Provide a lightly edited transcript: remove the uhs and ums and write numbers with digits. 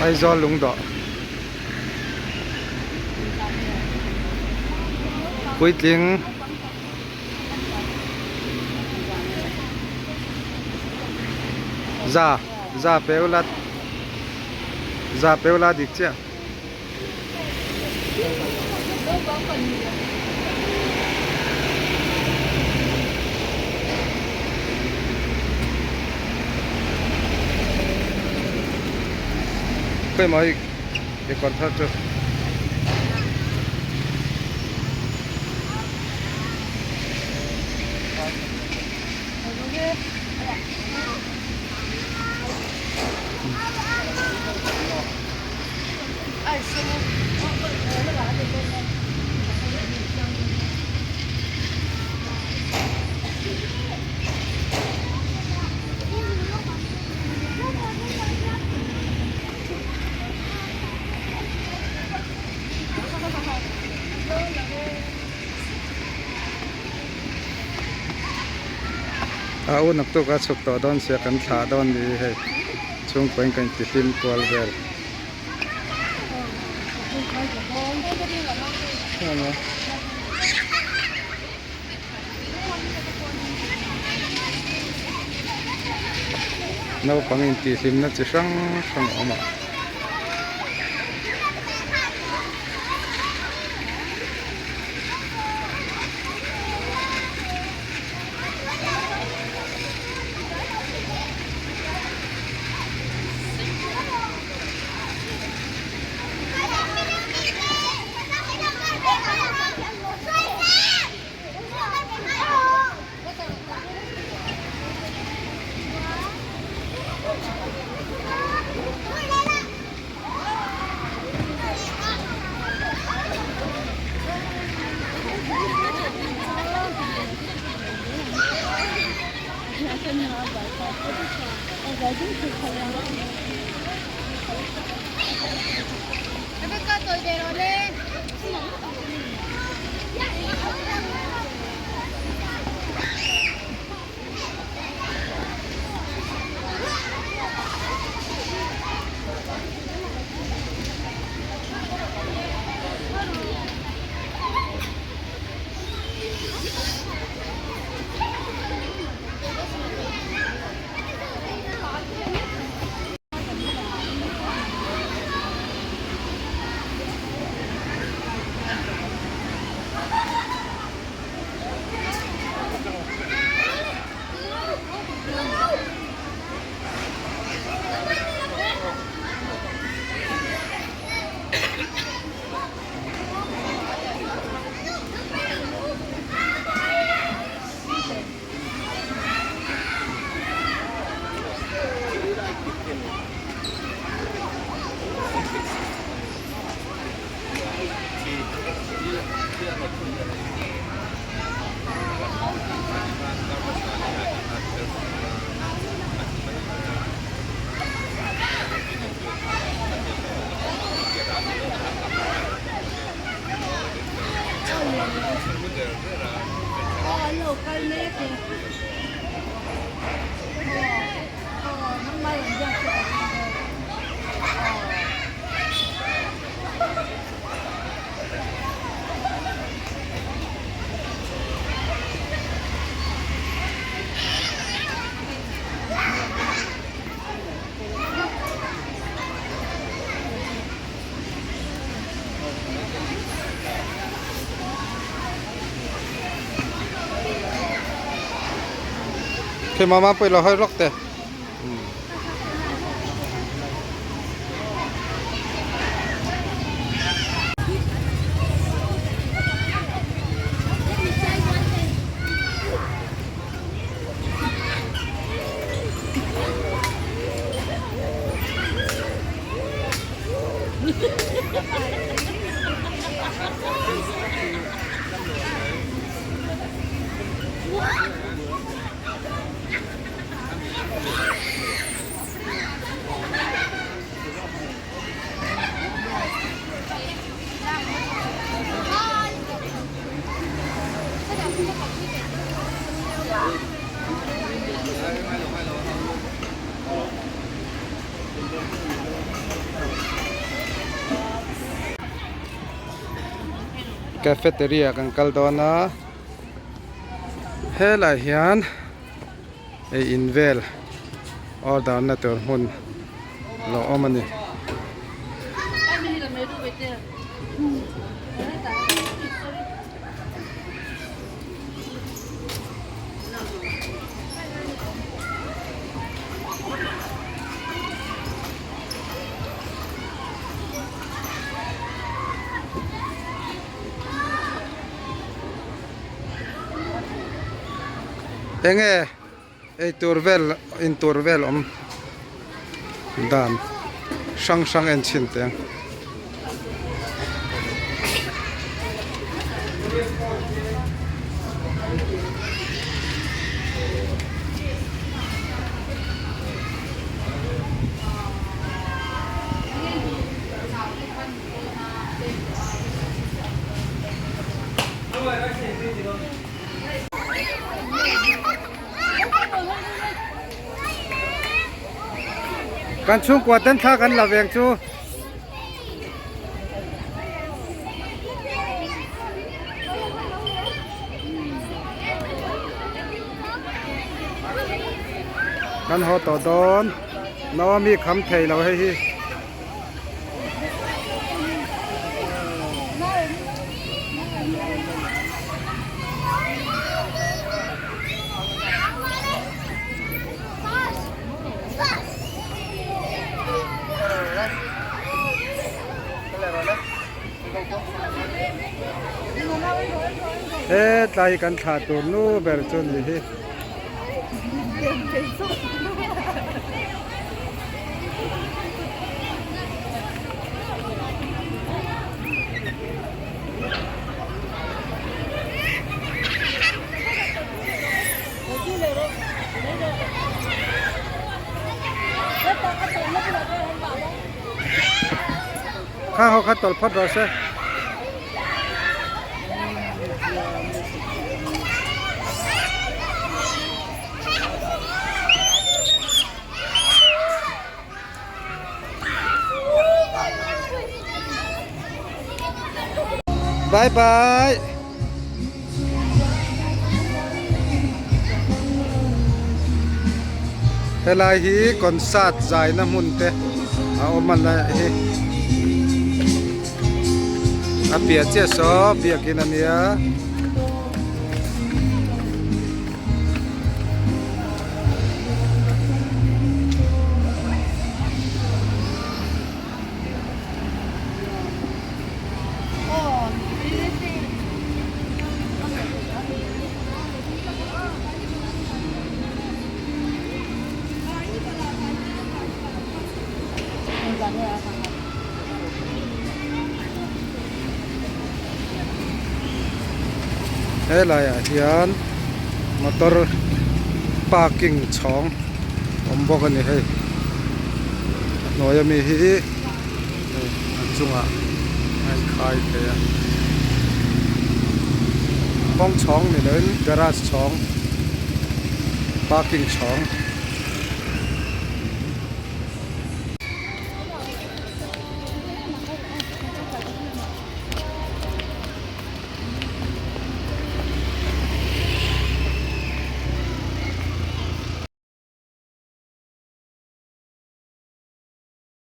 Aizawl lungdawh puitling za za pe ula za pe ula dik chiah. Khawi maw hi kekawr thar chu. A u naktuk a chhuk tawh dawn sia kan thlah dawn ni hei chhungkaw in kan intihlim kual vel. Naupang intihhlimna chi hrang hrang a awm a. Khi mama pui lo hawi lawk teh. Cafeteria kan kal dawn a helaiah hian ei in vel order na tur hmun lo awm a ni. Enge eitur vel intur vel awm dan hrang hrang en chhin teh ang. Kan chhungkua ten thla kan la veng chu. Kan haw tawh dawn Naomi kham thei lo hei hi. Hetlai hi kan thlah tur nu ber chu a ni hi. Kha ho kha tawlh phawt rawh se. Bye bye. Helai hi concert zaina hmun te a awm a la hi a piah chiah saw biakin a nia. Helai ah hian motor parking chhawng awm bawk a ni hei a hnuai ami hi hei a chungah a inkhai thei a kawng chhawng ni loin garage chhawng parking chhawng.